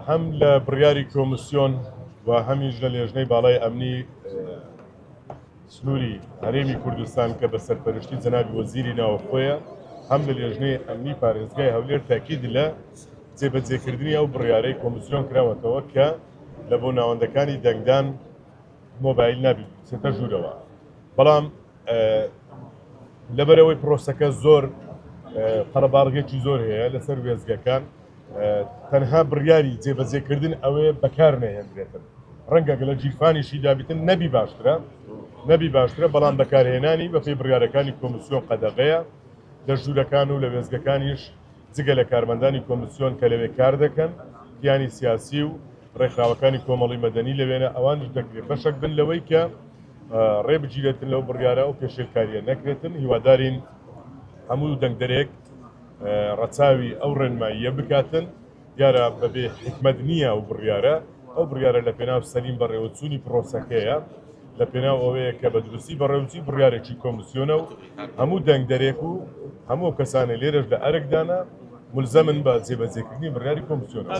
هەم لە بڕیاری کۆمسیۆن و هەمیش لە لێژنەی باڵای ئەمنی سنووری هەرێمی کوردستان کە بە سەرپەرشتی جەنابی وەزیری ناوەخۆیە، هەم لە لێژنەی ئەمنی پارێزگای هەولێر تاکید لە جێبەجێکردنی ئەو بڕیارەی کۆمسیۆن کراوەتەوە کە لە بۆ ناوەندەکانی دەنگدان مۆبایل نابی بچێتە ژوورەوە. بەڵام لەبەرئەوەی پرۆسەکە زۆر قەرەباڵغێکی زۆر هەیە لەسەر وێستگەکان، تەنها بڕیاری جێبەجێکردن ئەوەیە بەکار نەهێنرێتن. ڕەنگە لە گیرفانیشی دابیتن نەبی باشترە، نەبی باشترە، بەڵام بەکارهێنانی بەپێی بڕیارەکانی کۆمیسیۆن قەدەغەیە لە ژوورەکان و لە وێستگەکانیش جگە لە کارمەندانی کۆمیسیۆن کە لەوێ کار دەکەن، کیانی سیاسی و ڕێکخراوەکانی کۆمەڵی مەدەنی لەوێنە، ئەوانیش دەکرێت بەشەک بن لەوەی کە ڕێ بگیرێتن لەو بڕیارە ئەو پێشێلکارییە نەکرێتن. هیوادارین هەموو دەنگدەرێک ڕەچاوی ئەو ڕێنماییە بکاتن. دیارە بەبێ حیکمەت نییە ئەو بڕیارە، ئەو بڕیارە لە پێناو سەلیم بەڕێوەچوونی پرۆسەکەیە، لە پێناو ئەوەیە کە بە دروستی بەڕێوەچووی بڕیارێکی کۆمسیۆنە و هەموو دەنگدەرێک و هەموو ئەو کەسانەی لێرەش لە ئەرکدانە مولزەمن بە جێبەجێکردنی بڕیاری کۆمسیۆنەوە.